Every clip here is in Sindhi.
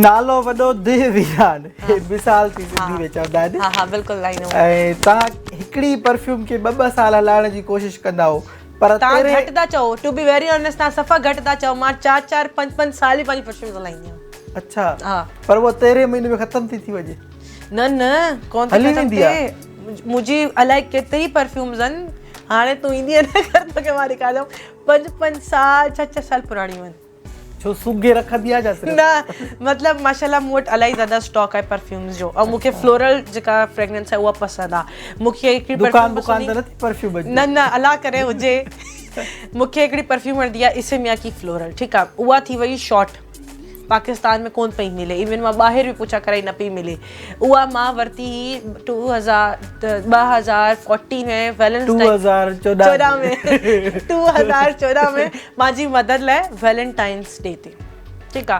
نالو وڏو ديهه ويران هي مثال ٿي سنڌي ۾ چوندا آهن. ها ها بلڪل I نو. ۽ توهان هڪڙي پرفيوم کي ٻه ٻه سال هلائڻ جي ڪوشش ڪندا هو پر توهان گهٽ ٿا چئو ٽو بي ويري آنيسٽ توهان صفا گهٽ ٿا چئو مان چار چار پنج پنج سال به پنهنجي پرفيومز هلائيندي آهيان. اڇا ها پر اها تيرهين مهيني ۾ ختم ٿي ٿي وڃي. نه نه ڪون ٿي ختم ٿئي منهنجي الائي ڪيتري پرفيومز آهن هاڻي تون ايندي نه گهر توکي مان ڏيکاريندم پنج پنج سال ڇهه ڇهه سال پراڻيون آهن. ڇو سونگهي رکندي آ ڇا صرف. نه مطلب ماشاءالله مون وٽ الائي زياده اسٽاڪ آهي پرفيومز جو ۽ مون کي فلورل جيڪا فريگرنس آهي اها پسند آ مون کي هڪڙي دڪان بڪان ته نه ٿي پرفيوم جي. نه نه الله ڪري هجي مون کي هڪڙي پرفيوم وڻندي آ اسميا ڪي فلورل ٺيڪ آ اها ٿي وئي شارٽ پاڪستان ۾ ڪون پئي ملي ايون مان ٻاهر به پڇا ڪرائي نه پئي ملي اها مان ورتي هئي 2000 2014 ۾ ويلنٽائن 2014 ۾ 2014 ۾ مانجي مدر لاء ويلنٽائنس ڊي تي ٺيڪ آ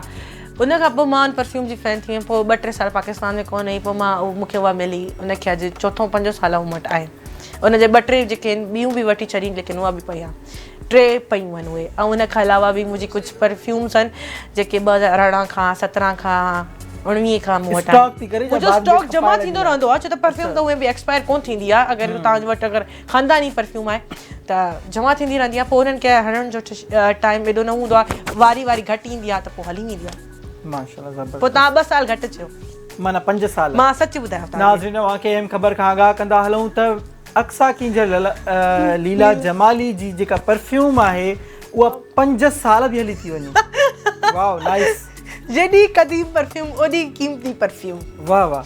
ان کان پوء مان ان پرفيوم جي فين ٿي ويم پوء ٻه ٽي سال پاڪستان ۾ ڪون هئي پوء مان مونکي اها ملي ان کي اڄ چوٿون پنجون سال مون وٽ آهي ان جي ٻه ٽي جيڪي آهن ٻيون به وٺي ڇڏي ليڪن اها به پئي آ ٽي پيون آهن اهي ۽ ان کان علاوه به منهنجي ڪجهه پرفيومز آهن جيڪي 2018 کان 17 کان 19 کان مون وٽ آهن منهنجو اسٽاڪ جمع ٿيندو رهندو آهي ڇو ته پرفيوم ته اونئن به ايڪسپائر ڪون ٿيندي آهي اگر توهان وٽ اگر خانداني پرفيوم آهي ته جمع ٿيندي رهندي آهي پوء انهن کي هڻڻ جو ٽائيم ايڏو نه هوندو آهي واري واري گهٽ ايندي آهي ته پوء هلي ويندي آهي ماشاءالله زبردست پوء توهان ٻه سال گهٽ چيو معنيٰ پنج سال مان سچ ٻڌايو توهان ناظرين اوهان کي اهم خبر کان آگاهه ڪندا هلون ته اقصيٰ ڪينجهر ليلا جمالي جي جيڪا پرفيوم آهي اها پنج سال به هلي ٿي وڃي واو نائس. جيڏي قديم پرفيوم اوڏي قيمتي پرفيوم. واه واه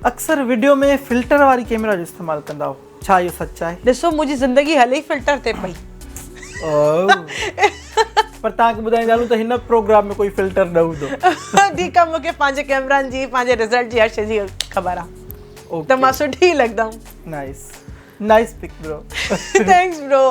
اڪثر وڊيو ۾ فلٽر واري ڪيمرا جو استعمال ڪندا هو ڇا اهو سچ آهي؟ ڏسو منهنجي زندگي هلي ئي فلٽر تي پئي. پر توهان کي ٻڌائيندا هلون ته هن پروگرام ۾ ڪوئي فلٽر نه هوندو. ٺيڪ آهي مونکي پنهنجي ڪيمرائن جي پنهنجي رزلٽ جي هر شي جي خبر آهي. ته مان سٺي ئي لڳندم. Nice nice pick bro. Thanks bro.